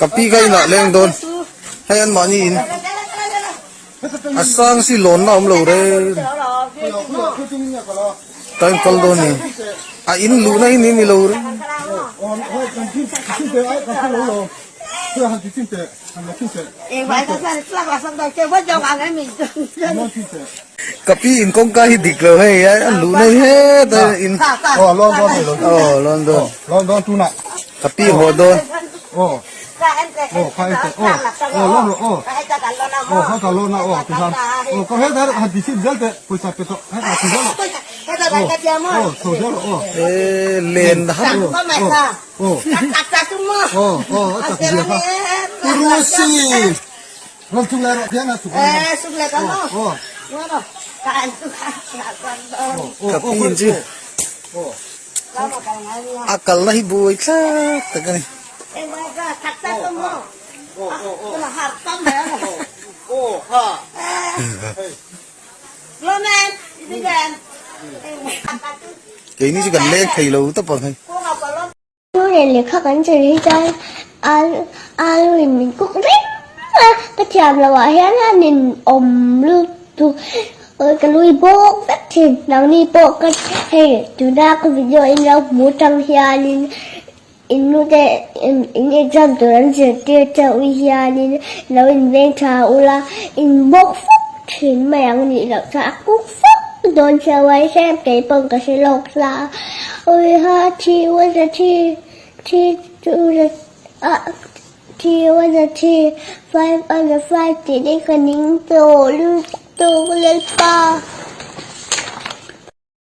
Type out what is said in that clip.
Ka pi ka inah leng dawn hei an mahni in a sang si lawnna awm lo reng time kal dawn ni a in luhna hi ni ni lo reng. Ka pi in kawngka hi dik lo hei a luh na hi heta in aw lawn dawn ka pi haw dawn. E len har Ka pin chu a kalna hi buai thlak tak a ni. Keini chu kan leng thei lo tawp ang hei. Chu leh lehkha kan zir hi chuan alu in min kuk reng a, ka thiam loh ah hian a nin awm lutuk ka lui bawk vek thin. Nangni pawh ka hei tuna ka video in lo hmu tang hianin in nute in exam tur an zirtir chauh hianin lo inveng tha ula in bawk fawk thin mai ang nih loh chuan a kuk fawk dawn cheu a hrep keipawh ka hre lawk hla a. Awiha thi was a thi thi two the ah thi was a thi five on the five tih te ka ning tawh lutuk Lalpa.